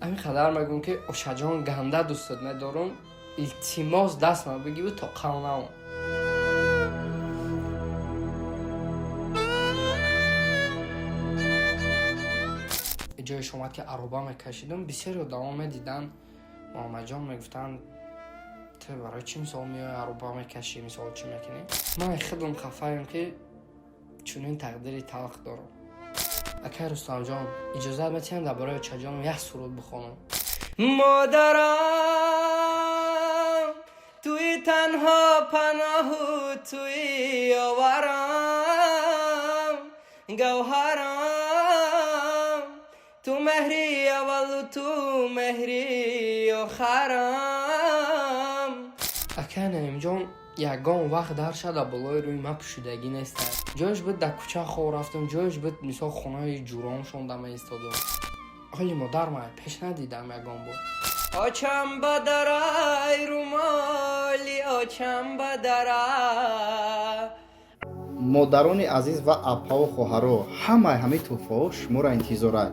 Ҳамин қадар мегӯм, ки ошаҷон, ганда дӯстат медорам, илтимос, дастма бигиру то қал наом. Ҷоеш омад, ки ароба мекашидам. Бисёри одамо медиданд, Муҳаммадҷон, мегуфтанд: «Ту барои чӣ, мисол, меои, ароба мекашӣ, мисол, чӣ мекунӣ?» Ман худам хафаем, ки чунин тақдири талх дорам. Акай Рустамҷон, иҷозат метиҳам дар бораи очаҷонам як суруд бихонам? Модарам, туи танҳо паноҳу туи ёварам, гавҳарам, ту меҳри аввалу ту меҳри охарам. Акай Наимҷон, ягон вақт дар шада болои рӯи ман пӯшидагӣ неста. Ҷояш буд, дар кӯча хоб рафтам, ҷояш буд, мисол, хонаи ҷуромшон меистодам. Ҳоли модарма пеш надидам ягон бор. Очам ба дарай, румоли очам ба дара. Модарони азиз ва апаву хоҳаро, ҳамаи ҳамаи тӯҳфаҳо шуморо интизорад.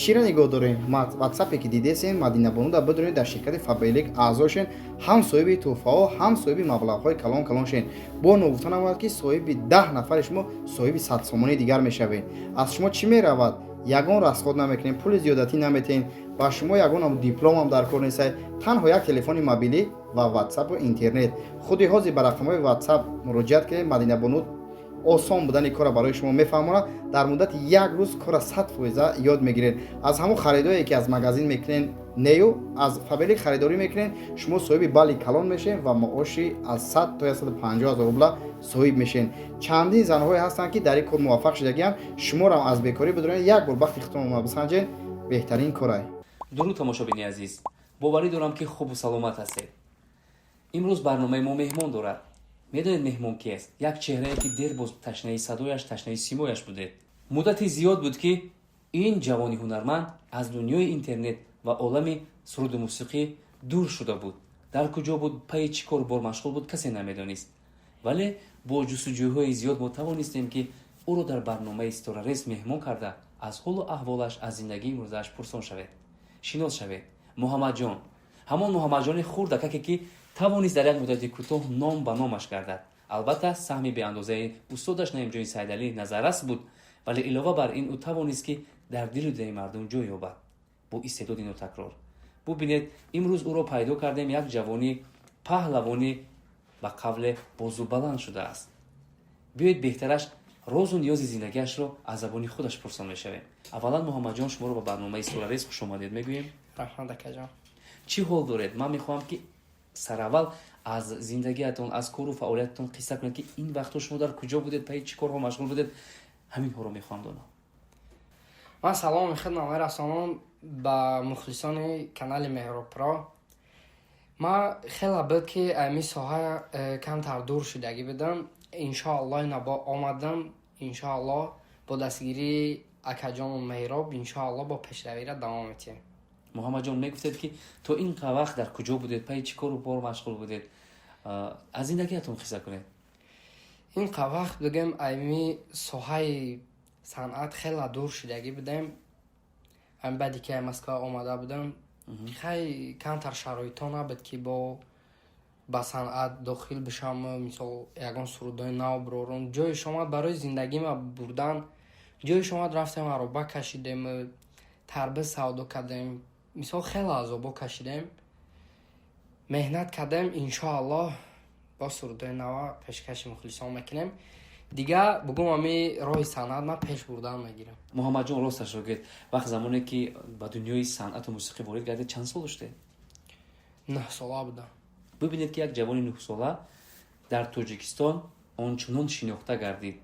Чиро нигоҳ дорем? Ватсапе ки дидесем, Мадинабонуда бидонед, дар ширкати Фаберлик аъзо шен, ҳам соҳиби тӯҳфаҳо, ҳам соҳиби маблағҳои калон калон шен. Бо ногуфта намояд, ки соҳиби 10 нафари шумо соҳиби 100 сомонии дигар мешавед. Аз шумо чӣ меравад? Ягон расход намекунем, пули зиёдатӣ наметиҳем ба шумо, ягон дипломам дар кор нестад, танҳо як телефони мобилӣ ва ватсапу интернет. Худи ҳозир ба рақамҳои ватсап муроҷиат кунед. Мадинабону осон будани кора барои шумо мефаҳмонад. Дар муддати як рӯз кора 100 фоиза ёд мегиред. Аз ҳамон харидое, ки аз магазин мекунед, нею аз Фаберлик харидорӣ мекунед, шумо соҳиби балли калон мешавед ва маоши аз 100 то 150 ҳазор рубла соҳиб мешавед. Чандин занҳое ҳастанд, ки дар ин кор муваффақ шудагианд. Шуморо аз бекорӣ бидоред, як бор бахти худтон бисанҷед, беҳтарин корай. Дуруд, тамошобини азиз! Боварӣ дорам, ки хубу саломат ҳастед. Имрӯз барномаи мо меҳмон дорад. Медонед, меҳмон киест? Як чеҳрае, ки дер боз ташнаи садояш, ташнаи симояш будед. Муддати зиёд буд, ки ин ҷавони ҳунарманд аз дунёи интернет ва олами суруду мусиқӣ дур шуда буд. Дар куҷо буд, пайи чӣ кор бор машғул буд, касе намедонист. Вале бо ҷустуҷӯйҳои зиёд мо тавонистем, ки ӯро дар барномаи Ситорарез меҳмон карда, аз ҳолу аҳволаш, аз зиндагии имрӯзааш пурсон шавед. Шинос шавед: Муҳаммадҷон, ҳамон Муҳаммадҷони хурдакаке, ки тавонист дар як муддати кӯтоҳ ном ба номаш гардад. Албатта, саҳми беандозаи устодаш Наимҷони Сайдалӣ назаррас буд, вале илова бар ин ӯ тавонист, ки дар дилу дидаи мардум ҷой ёбад бо истеъдоди нотакрор. Бубинед, имрӯз ӯро пайдо кардем, як ҷавони паҳлавонӣ, ба қавле бозубаланд шудааст. Биёед, беҳтараш розу ниёзи зиндагиашро аз забони худаш пурсон мешавем. Аввалан, Муҳаммадҷон, шуморо ба барномаи Ситорарез хушомадед мегӯем. Раҳмат, акаҷон. Чӣ ҳол доред? Ман мехоҳам, ки сараввал аз зиндагиатон, аз кору фаъолиятатон қисса кунед, ки ин вақтҳо шумо дар куҷо будед, пайи чӣ корҳо машғул будед. Ҳаминҳоро мехоҳам донам. Ман саломи хидмат мерасонам ба мухлисони канали Меҳробпро. Ман хеле буд, ки ами соҳа камтар дур шудагӣ будам. Иншоалло, ина бо омадам. Иншоалло, бо дастгирии акаҷону Меҳроб, иншоалло, бо пешравиро давом метиҳем. Муҳаммадҷон, мегуфтед, ки то ин вақт дар куҷо будед, пайи чӣ кору бор машғул будед. Аз зиндагиатон қисса кунед. Ин қа вақт, бигем, ами соҳаи санъат хеле дур шудагӣ будем. Ами баъде ки Москва омада будам, хай, камтар шароитҳо набуд, ки бо ба санъат дохил бишам, мисол, ягон сурудҳои нав бирорам. Ҷоеш омад, барои зиндагима бурдан ҷоеш омад, рафтем, ароба кашидем, тарбиз савдо кардем, мисол, хеле азобо кашидем, меҳнат кардем. Иншоаллоҳ, бо сурудҳои нава пешкаши мухлисон мекунем. Дигар бугум, ами роҳи санъат ман пеш бурдан мегирам. Муҳаммадҷон, росташро гӯед, вақт замоне ки ба дунёи санъату мусиқӣ ворид гардед, чанд сол доштед? 9 сола будам. Бибинед, ки як ҷавони 9сола дар Тоҷикистон ончунон шинохта гардид,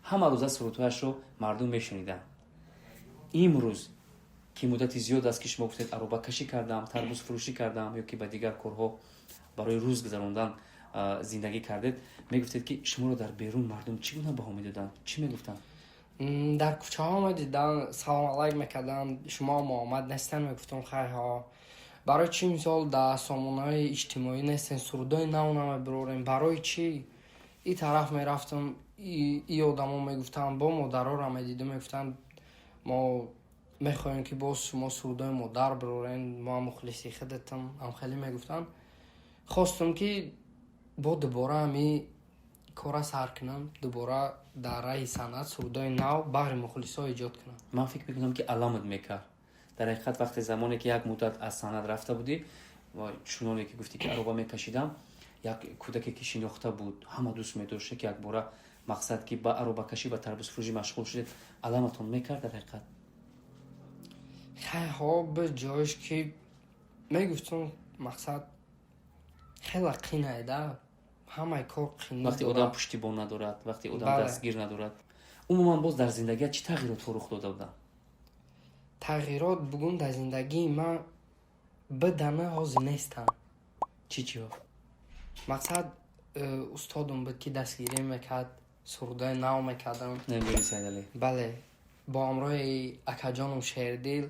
ҳама рӯза сурудҳояшро мардум мешуниданд. Имрӯз ки муддати зиёд аст, ки шумо гуфтед, аробакашӣ кардам, тарбузфурӯшӣ кардам ё ки ба дигар корҳо барои рӯз гузарондан зиндагӣ кардед, мегуфтед, ки шуморо дар берун мардум чӣ гуна баҳо медоданд, чӣ мегуфтанд? Дар кӯчаҳо медиданд, салом алайк мекарданд. «Шумо Муҳаммад нестен?» Мегуфтам: «Хайр-ҳо». «Барои чӣ, мисол, дар сомонаҳои иҷтимоӣ нестен, сурудҳои нав намебирорем, барои чӣ?» И тараф мерафтам, и одамо мегуфтанд, бо модароро медидам, мегуфтанд: «Мо Мехоҳем, ки боз шумо сурудои модар бирорен, мо ҳам мухлиси худатам, ҳам хеле мегуфтанд. Хостум, ки бо дубора ҳами кора сар кунам, дубора дар раҳи санъат сурудои нав баҳри мухлисҳо эҷод кунам. Ман фикр мекунам, ки аламат мекард. Дар ҳақиқат, вақте замоне ки як муддат аз санъат рафта будӣ ва чуноне ки гуфтӣ, ки ароба мекашидам, як кӯдаке ки шинохта буд, ҳама дӯст медошта, ки якбора мақсад ки ба аробакашӣ, ба тарбузфурӯшӣ машғул шудед, аламатон мекард дар ҳақиқат? Хайҳо, бе ҷоиш ки мегуфтум, мақсад хела қинайда, ҳамаи кор қин. Вақте одам пуштибон надорад, вақте одам дастгир надорад. Умуман, боз дар зиндагият чӣ тағйиротҳо рух дода буданд? Тағйирот бугун дар зиндагии ман бидана ҳозир нестам. Чӣ чиҳо? Мақсад, устодум буд, ки дастгирӣ мекард, сурудои нав мекардам. Бале, бо ҳамроҳи акаҷоном Шердил.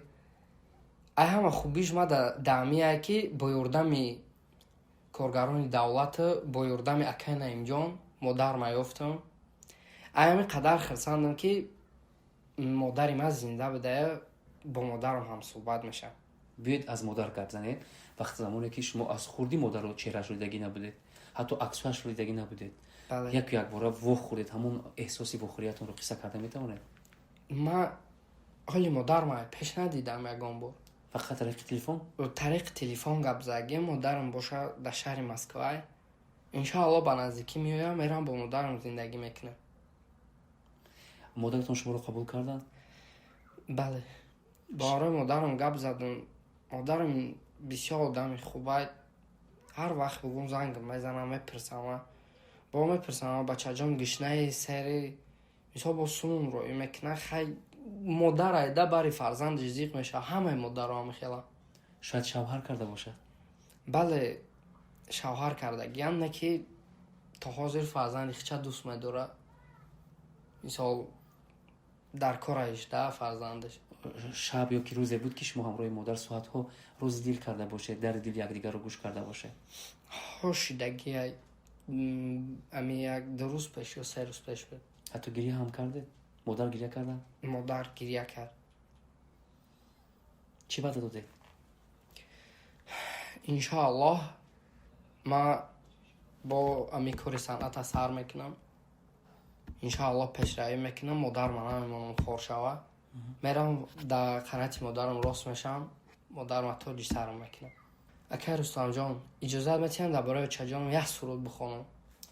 Ай ҳама хубиш ма даъмия, ки бо ёрдами коргарони давлату бо ёрдами акаи Наимҷон модарма ёфтам. Ай ҳамин қадар хурсандам, ки модари ман зинда будая, бо модарам ҳамсӯҳбат мешавам. Биёед, аз модар гап занед. Вақти замоне ки шумо аз хурдӣ модарро чеҳраашро дидагӣ набудед, ҳатто аксҳояшро дидагӣ набудед, яку якбора вохӯред, ҳамон эҳсоси вохӯриятонро қисса карда метавонед? Ман ҳоли модарма пеш надидам ягон бор. Фақат тариқи телефон? Тариқи телефон гап задагем. Модарам боша дар шаҳри Москвай. Иншоалло, ба наздикӣ меоям, мерам, бо модарам зиндагӣ мекунам. Модаратон шуморо қабул карданд? Бале, бо ҳамроҳи модарам гап задам. Модарам бисёр одами хубай. Ҳар вақт бугум, зангам мезанам, мепурсама, бо мепурсама: «Бачаҷон, гишнаи сери?» Мисол, бо сумум роӣ мекунад. Хай, модар айда бари фарзандаш зиқ мешавад, ҳамаи модаро ҳамихела. Шояд шавҳар карда бошад? Бале, шавҳар кардагиам, не ки то ҳозир фарзанди хича дӯст медорад. Мисол, дар кораиш да фарзандаш. Шаб ё ки рӯзе буд, ки шумо ҳамроҳи модар соатҳо рӯзи дил карда бошед, дарди дили якдигарро гӯш карда бошед? Ҳо, шидагия. Ами як 2 рӯз пеш ё 3 рӯз пеш буд. Ҳатто гиря ҳам кардед? Модар гиря карданд? Модар гиря кард. Чӣ ваъда додед? Иншоаллоҳ, ман бо ами кори санъата сар мекунам, иншоаллоҳ, пешравӣ мекунам. Модарма намемонам хор шава, мерам, дар қанати модарам рост мешавам, модарма тоҷи сарам мекунам. Акай Рустамҷон, иҷозат метиҳам дар бораи очаҷонам як суруд бихонам?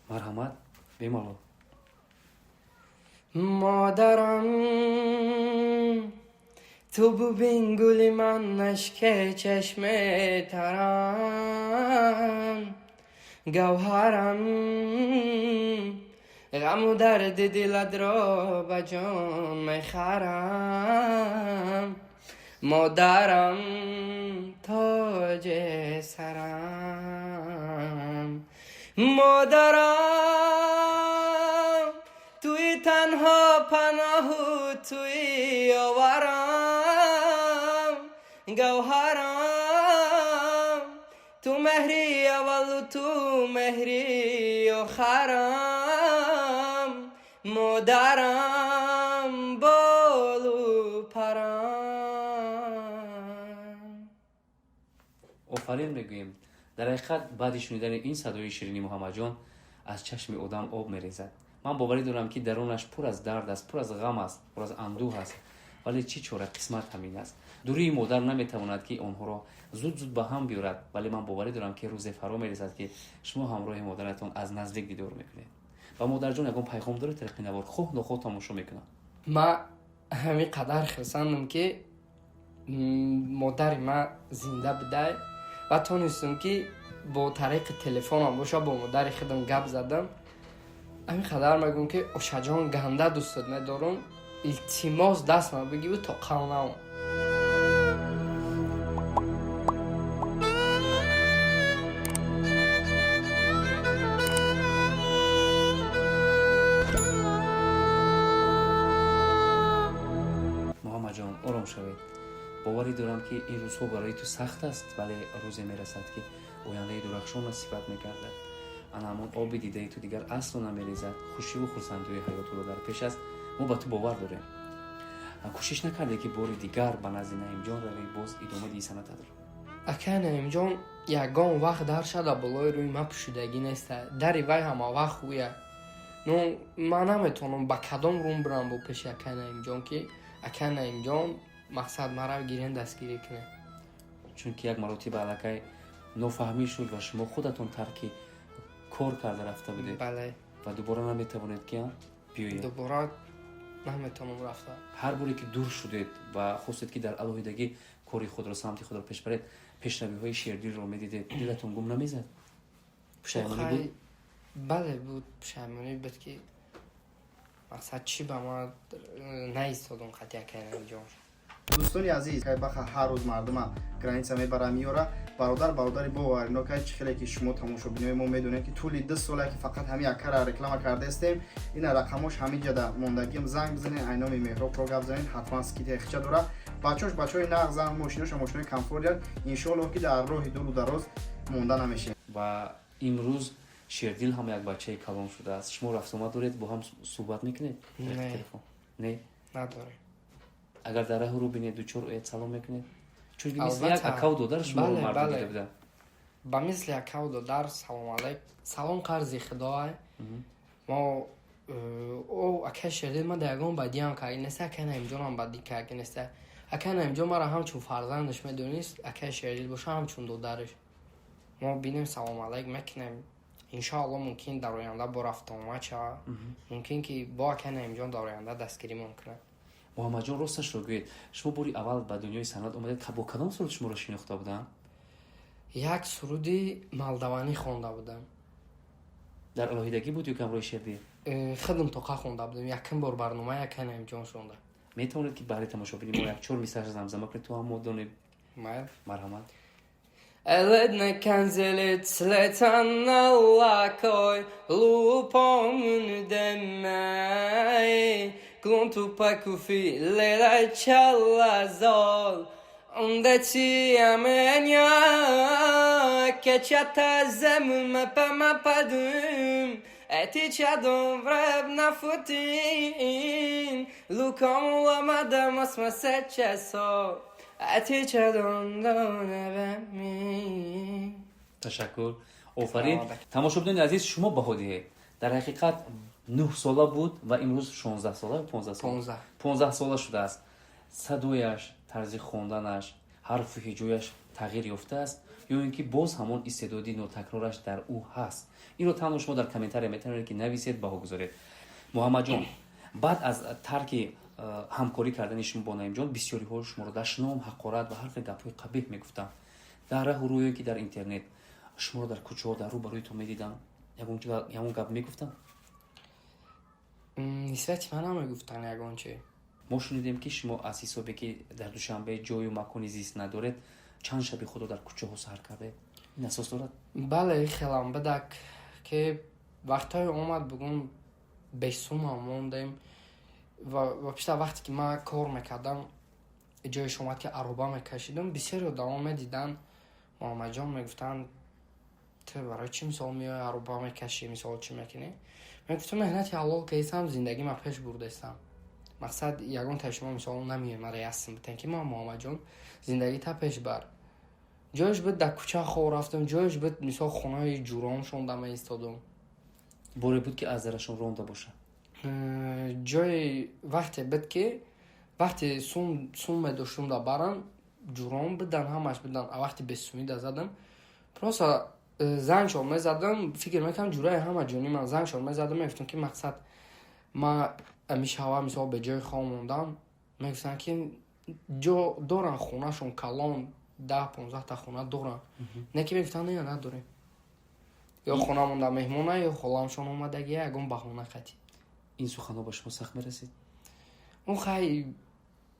Марҳамат, бемалол. Модарам, ту бубин гули ман, ашке чашме тарам, гавҳарам, ғаму дарди дилатро ба ҷон мехарам, модарам, тоҷи сарам, модарам, туи танҳо паноҳу туи ёварам, гавҳарам, ту меҳри аввалу ту меҳри охарам, модарам, болу парам. Офарин мегӯем. Дар ҳақиқат, баъди шунидани ин садои ширини Муҳаммадҷон аз чашми одам об мерезад. Ман боварӣ дорам, ки дарунаш пур аз дард аст, пур аз ғам аст, пур аз андӯҳ аст, вале чӣ чора, қисмат ҳамин аст. Дурии модар наметавонад, ки онҳоро зуд зуд ба ҳам биёрад, вале ман боварӣ дорам, ки рӯзе фаро мерезад, ки шумо ҳамроҳи модаратон аз наздик дидор мекунед. Ба модарҷон ягон пайғом доред тариқи навор? Хоҳ нохоҳ тамошо мекунам. Ман ҳамин қадар хурсандам, ки модари ман зинда будай ва тонистам, ки бо тариқи телефонам боша, бо модари худам гап задам. Ҳамин қадар мегӯм, ки ошаҷон, ганда дӯстат медорам, илтимос, дастма бигиру то қавнам. Муҳаммадҷон, ором шавед. Боварӣ дорам, ки ин рӯзҳо барои ту сахт аст, вале рӯзе мерасад, ки ояндаи дурахшон насибат мегардад. Ана ҳамон оби дидаи ту дигар асло намерезад. Хушиву хурсандии ҳаёт туро дар пеш аст. Мо ба ту бовар дорем. Кӯшиш накарде, ки бори дигар ба назди Наимҷон равӣ, боз идома диҳӣ санъататро? Акай Наимҷон ягон вақт дар шада болои рӯи ман пӯшидагӣ неста, дари вай ҳама вақт ӯя. Ну, ман наметавонам ба кадом рум бирам бо пеши акай Наимҷон, ки акай Наимҷон, мақсад, мара гирен, дастгирӣ кунед. Чунки як маротиба аллакай нофаҳмӣ шуд ва шумо худатон тарки кор карда рафта будед. Бале. Ва дубора наметавонед, ки биёед? Дубора наметавонам рафта. Ҳар боре ки дур шудед ва хостед, ки дар алоҳидагӣ кори худро, самти худро пеш баред, пешравиҳои Шердилро медидед, дилатон гум намезад, пушаймонӣ буд? Бале, буд, пушаймонӣ буд, ки мақсад, чӣ ба ман наистодум қати акай Наимҷон. Дӯстони азиз, кай баха ҳар рӯз мардума граница мебара, меёра. Бародар, бародари боварино, кай чӣ хеле ки шумо тамошобинои мо медонед, ки тӯли 2 сола ки фақат ҳамин акара реклама кардаистем. Ина рақамош ҳамин ҷада мондагиам, занг бизанед, айноми Меҳробро гап занед, ҳатман скидка хича дора. Бачош бачаҳои нағзан, мошиноша мошинои комфортян. Иншоаллоҳ, ки дар роҳи дуру дароз монда намешем. Ва имрӯз Шердил ҳам як бачаи калон шудааст. Шумо рафтуомад доред, бо ҳам суҳбат мекунед? Не. Не? Надорем. Агар дар раҳу рӯ бинед, дучор ояд, салом мекунед? Чунки мисли як акаву додар шумо мардум дида буданд. Ба мисли акаву додар, салом алайк, салом қарзи худоа. Мо о акай Шердил ма дар ягон бадиам карги неста, акай Наимҷонам бадӣ карги неста. Акай Наимҷон мара ҳамчун фарзандаш медонист, акай Шердил боша ҳамчун додараш. Мо бинем, салом алайк мекунем. Иншоалло, мумкин дар оянда бо рафтуомад шавад, мумкин ки бо акай Наимҷон дар оянда дастгиримон кунад. Муҳаммадҷон, росташро гӯед, шумо бори аввал ба дунёи санъат омадед, бо кадом суруд шуморо шинохта буданд? Як суруди молдаванӣ хонда будам. Дар алоҳидагӣ буд ё ки ҳамроҳи Шердил? Худам тоқа хонда будам, якум бор барномаи акай Наимҷон шонда. Метавонед, ки баҳри тамошобини мо як чор мисраъ замзама кунед, то ҳам мо донем? Майл. Марҳамат. Eledne kenzelit sletan allakoj lupom demej Kluntu pa kufi lela chala zol Unde ci amenya Ke qata zemën me pa ma pa dym E ti qa do vreb na futin Lukam ula ma da mos më se qeso E ti qa do ndone. Ташаккур, офарин. Тамошобинони азиз, шумо баҳо диҳед. Дар ҳақиқат 9 сола буд ва имрӯз 16 сола, 15 сола, 15 сола шудааст. Садояш, тарзи хонданаш, ҳарфу ҳиҷояш тағйир ёфтааст ё ин ки боз ҳамон истеъдоди нотакрораш дар ӯ ҳаст? Инро танҳо шумо дар комментария метавонед, ки нависед, баҳо гузоред. Муҳаммадҷон, баъд аз тарки ҳамкорӣ кардани шумо бо Наимҷон бисёриҳо шуморо дашном, ҳақорат ва ҳар хел гапҳои қабеҳ мегуфтанд дар раҳу рӯё ки дар интернет. Шуморо дар кӯчаҳо, дар рӯ ба рӯи то медидам, ягон гап мегуфтанд? Нисбати ман намегуфтанд ягон чи. Мо шунидем, ки шумо аз ҳисобе ки дар Душанбе ҷою макони зист надоред, чанд шаби худро дар кӯчаҳо саҳар кардед. Ин асос дорад? Бале, хелам бидак, ки вақтҳое омад, бугун бесумам мондем. Ва пишта вақте ки ман кор мекардам, ҷоеш омад, ки ароба мекашидам. Бисёри одамо медиданд Муҳаммадҷон, мегуфтанд: «Ту барои чӣ, мисол, меои, ароба мекашӣ, мисол, чӣ мекунӣ?» Мегуфтам: «Меҳнати ҳалол кардистам, зиндагима пеш бурдастам. Мақсад, ягон таи шумо, мисол, намеои мара ясм битен, ки ма Муҳаммадҷон зиндагита пеш бар». Ҷоеш буд, дар кӯча хоб рафтам, ҷоеш буд, мисол, хонаи ҷуром шонда меистодум. Боре буд, ки аз дарашон ронда бошад? Ҷои вақте буд, ки вақте сум медоштум да барам, ҷуром бидан, ҳамаш бидан, а вақте бесумӣ да задам, просто зангшон мезадам. Фикр мекардам, ҷураи ҳама ҷони ман, зангшон мезадам, мегуфтам, ки мақсад, ма мишава, мисол, бе ҷои хоб мондам. Мегуфтанд, ки ҷо доранд, хонашон калон, 10-15 та хона доранд. Не ки мегуфтанд: «Не, надорем», ё хона монда меҳмона, ё холамшон омадагия, ягон баҳона қатӣ. Ин суханҳо ба шумо сахт мерасид? Он хай,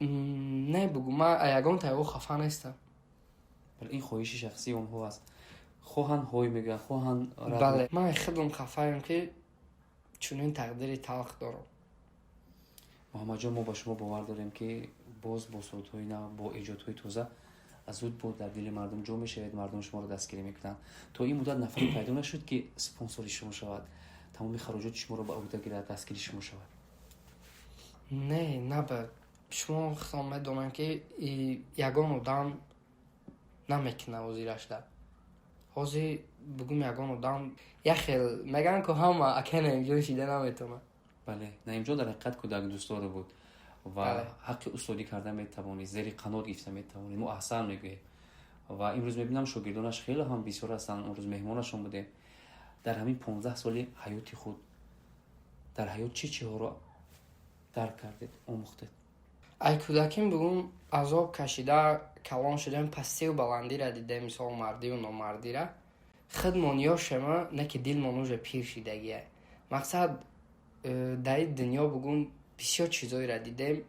не бугу, ма ягон таё хафа нестам. Бале, ин хоҳиши шахсии онҳо аст, хоҳанд ҳой мегӯянд, хоҳанд рад. Бале, ман худам хафаем, ки чунин тақдири талх дорам. Муҳаммадҷон, мо ба шумо бовар дорем, ки боз бо сурудҳои нав, бо эҷодҳои тоза зуд буд дар дили мардум ҷо мешавед, мардум шуморо дастгирӣ мекунанд. То ин муддат нафаре пайдо нашуд, ки спонсори шумо шавад, тамоми хароҷоти шуморо ба ӯҳда гирад, дастгири шумо шавад? Не, наба. Шумо худтон медонам, ки ягон одам намекунад ҳозирашда. Ҳозир бугум, ягон одам як хел мегӯянд, ку ҳама ака Наимҷон шида наметавонад. Бале, Наимҷон дар ҳақиқат кӯдакдӯстдор буд ва ҳаққи устодӣ карда метавонӣ, зери қанот гирифта метавонӣ. Мо аҳсан мегӯем ва имрӯз мебинам, шогирдонаш хеле ҳам бисёр ҳастанд. Он рӯз меҳмонашон будем. Дар ҳамин 15 соли ҳаёти худ дар ҳаёт чӣ чиҳоро дарк кардед, омӯхтед? Ай кӯдаким бугум, азоб кашида калон шудем, пастию баландира дидем, мисол, мардию номардира. Худмон ёшема, не ки дилмон уже пир шидагия. Мақсад, дар ин дунё бугум, бисёр чизоеро дидем.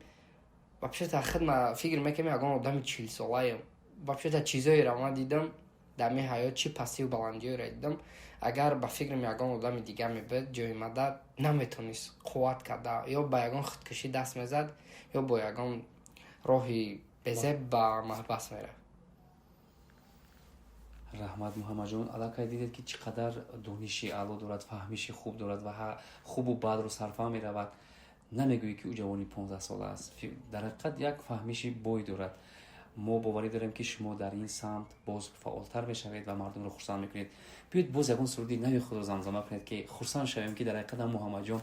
Вообще-то худма фикр мекунем, ягон одами 40-солаем. Вообще-то чизоеро ман дидам дар ми ҳаёт, чӣ пастию баландиёеро дидам, агар ба фикрам ягон одами дига мебуд ҷои мада, наметонист қувват карда, ё ба ягон худкушӣ даст мезад, ё бо ягон роҳи безеб ба маҳбас мерафт. Раҳмат, Муҳаммадҷон. Аллакай дидед, ки чӣ қадар дониши аъло дорад, фаҳмиши хуб дорад ва хубу бадро сарфаҳм меравад. Намегӯӣ, ки ӯ ҷавони 15-сола аст. Дар ҳақиқат як фаҳмиши бой дорад. Мо боварӣ дорем, ки шумо дар ин самт боз фаъолтар мешавед ва мардумро хурсанд мекунед. Биёед, боз ягон суруди нави худро замзама кунед, ки хурсанд шавем, ки дар ҳақиқат ҳам Муҳаммадҷон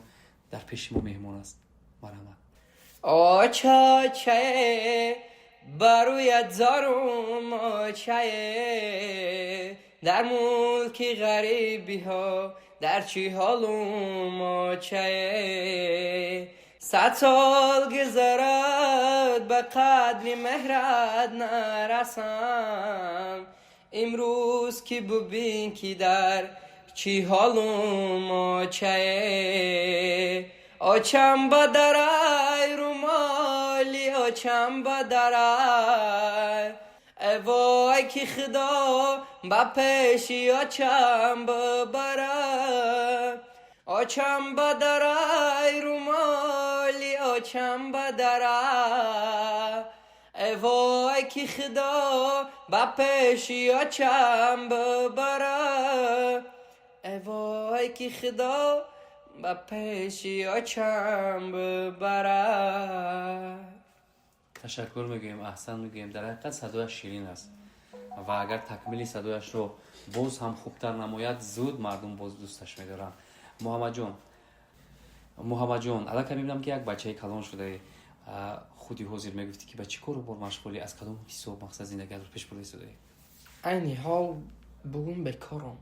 дар пеши мо меҳмон аст. Марҳамат. Очачае, бароят зорум, очае, дар мулки ғарибиҳо дар чӣ ҳолум, очае? 100 сол гузарад, ба қадри меҳрат нарасам. Имрӯз ки бубин, ки дар чӣ ҳолум, очае. Очам ба дарай, румоли очам ба дарай. Вой, ки Худо ба пеши очам бибарад. Очам ба дарай, румоли очам ба дарай. Вой, ки Худо ба пеши очам бибарад. Вой, ки Худо ба пеши очам бибарад. Ташаккур мегӯем, аҳсан мегӯем. Дар ҳақиқат садояш ширин аст ва агар такмили садояшро боз ҳам хубтар намояд, зуд мардум боз дӯсташ медоранд. Муҳаммадҷон, Муҳаммадҷон, аллакай мебинам, ки як бачаи калон шудаe. Худи ҳозир мегуфтӣ, ки ба чӣ кору бор машғулӣ, аз кадом ҳисоб, мақсад, зиндагиатро пеш бурда истодаӣ? Айни ҳол бугум, бекорам.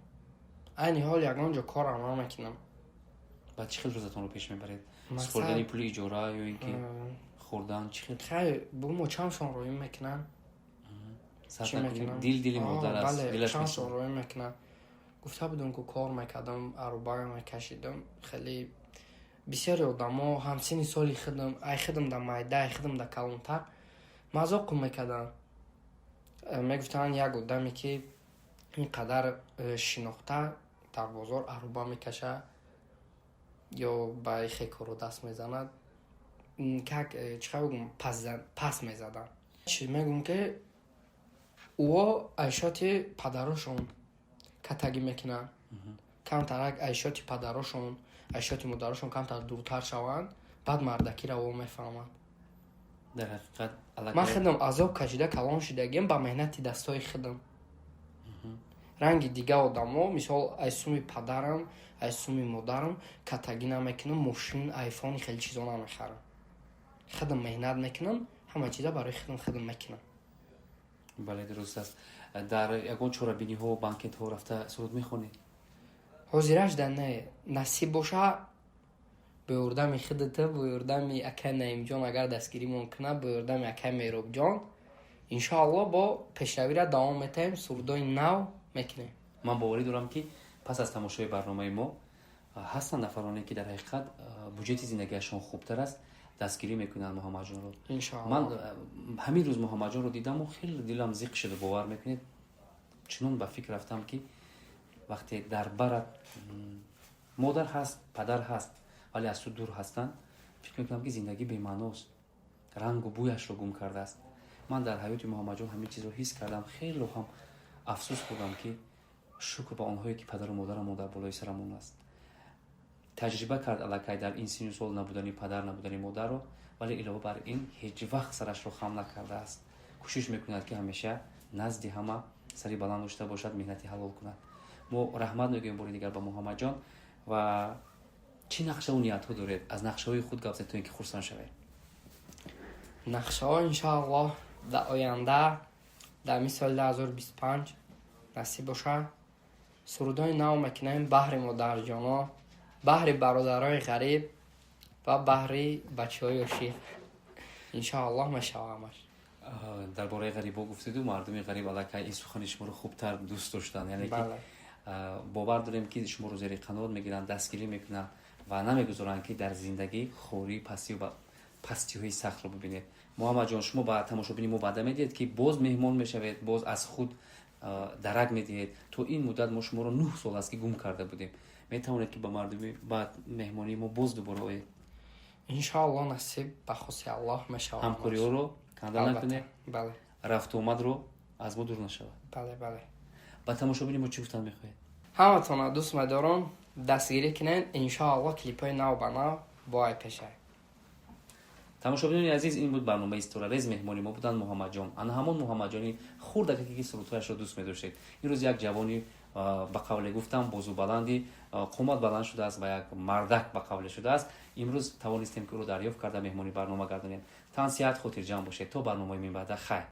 Айни ҳол ягон ҷо корам намекунам. Баъд чӣ хел рӯзатонро пеш мебаред? Супоридани пули иҷора ё ин ки хӯрдан, чӣ хел? Хай, бугум, очамшон роӣ мекунанд. Дил дили модар аст. Очамшон роӣ мекунанд. Гуфта будам, ку кор мекардам, аробага мекашидам. Хеле бисёри одамо ҳамсини соли худам, ай худам да майда, ай худам да калонтар, мазоқу мекарданд. Мегуфтанд, як одаме, ки ин қадар шинохта дар бозор ароба мекашад ё ба ихе корро даст мезанад, как чӣ хел бигӯм, пас мезаданд. Чӣ мегӯм, ки ӯо айшоти падарошон катагӣ мекунанд. Камтарак айшоти падарошон, айшоти модарошон камтар дуртар шаванд, баъд мардакиро во мефаҳманд. Дар ҳақиқат. Ман худам азоб кашида калон шидагиам ба меҳнати дастои худам. Ранги дига одамо, мисол, ай суми падарам, ай суми модарам катагӣ намекунам, мошин, айфони, хеле чизо намехарам. Худам меҳнат мекунам, ҳама чиза барои худам мекунам. Бале, дуруст аст. Дар ягон чорабиниҳо, банкетҳо рафта суруд мехонед? Ҳозираш да не. Насиб боша, бо ёрдами худата, бо ёрдами акай Наимҷон, агар дастгиримон кунад, бо ёрдами акай Меробҷон, иншоалло, бо пешравиро давом метаҳем, сурудои нав мекунем. Ман боварӣ дорам, ки пас аз тамошои барномаи мо ҳастанд нафароне, ки дар ҳақиқат буҷети зиндагиашон хубтар аст, дастгирӣ мекунанд Муҳаммадҷонро. Ман ҳамин рӯз Муҳаммадҷонро дидаму хеле дилам зиқ шуда. Бовар мекунед, чунон ба фикр рафтам, ки вақте дар барат модар ҳаст, падар ҳаст, вале аз ту дур ҳастанд, фикр мекунам, ки зиндагӣ бемаъност, рангу бӯяшро гум кардааст. Ман дар ҳаёти Муҳаммадҷон ҳамин чизро ҳис кардам, хело ҳам афсӯс хӯрдам, ки шукр ба онҳое, ки падару модарамон дар болои сарамон аст. Таҷриба кард аллакай дар ин сину сол набудани падар, набудани модарро. Вале илова бар ин ҳеҷ вақт сарашро хам накардааст, кӯшиш мекунад, ки ҳамеша назди ҳама сари баланд дошта бошад, меҳнати ҳалол кунад. Мо раҳмат мегӯем бори дигар ба Муҳаммадҷон. Ва чӣ нақшаву ниятҳо доред? Аз нақшаҳои худ гап зед, то ин ки хурсанд шавед. Нақшаҳо, иншоаллоҳ, дар оянда, дар ми соли 2025 насиб боша, сурудҳои нав мекунем баҳри модарҷоно, баҳри бародарои ғариб ва баҳри бачаҳои ошиқ. Иншоаллоҳ, мешава ҳамаш. Дар бораи ғарибо гуфтеду, мардуми ғариб аллакай ин сухани шуморо хубтар дӯст доштанд, яъне ки бовар дорем, ки шуморо зери қанот мегиранд, дастгирӣ мекунанд ва намегузоранд, ки дар зиндагӣ хорӣ, пастию пастиҳои сахтро бибинед. Муҳаммадҷон, шумо ба тамошобини мо ваъда медиҳед, ки боз меҳмон мешавед, боз аз худ дарак медиҳед? То ин муддат мо шуморо 9 сол аст, ки гум карда будем. Метавонед, ки ба мардуми ба меҳмонии мо боз дубора оед? Иншоаллоҳ, насиб ба хоси Аллоҳ, мешава. Ҳамкориҳоро канда накунед. Бале. Рафту омадро аз мо дур нашавад. Бале. Ба тамошобини мо чӣ гуфтан мехоҳед? Ҳаматонро дӯст медорам, дастгирӣ кунед. Иншоаллоҳ, клипҳои нав ба нав бо ай пешай. Тамошобинони азиз, ин буд барномаи Ситорарез. Меҳмони мо буданд Муҳаммадҷон, ана ҳамон Муҳаммадҷони хурдаке, ки сурудҳояшро дӯст медоштед. Имрӯз як ҷавони, ба қавле гуфтам, бозубаланди, қомат баланд шудааст ва як мардак ба қавле шудааст. Имрӯз тавонистем, ки ӯро дарёфт карда, меҳмони барнома гардонем. Тан сиҳат, хотирҷамъ бошед. То барномаи минбаъда, хайр.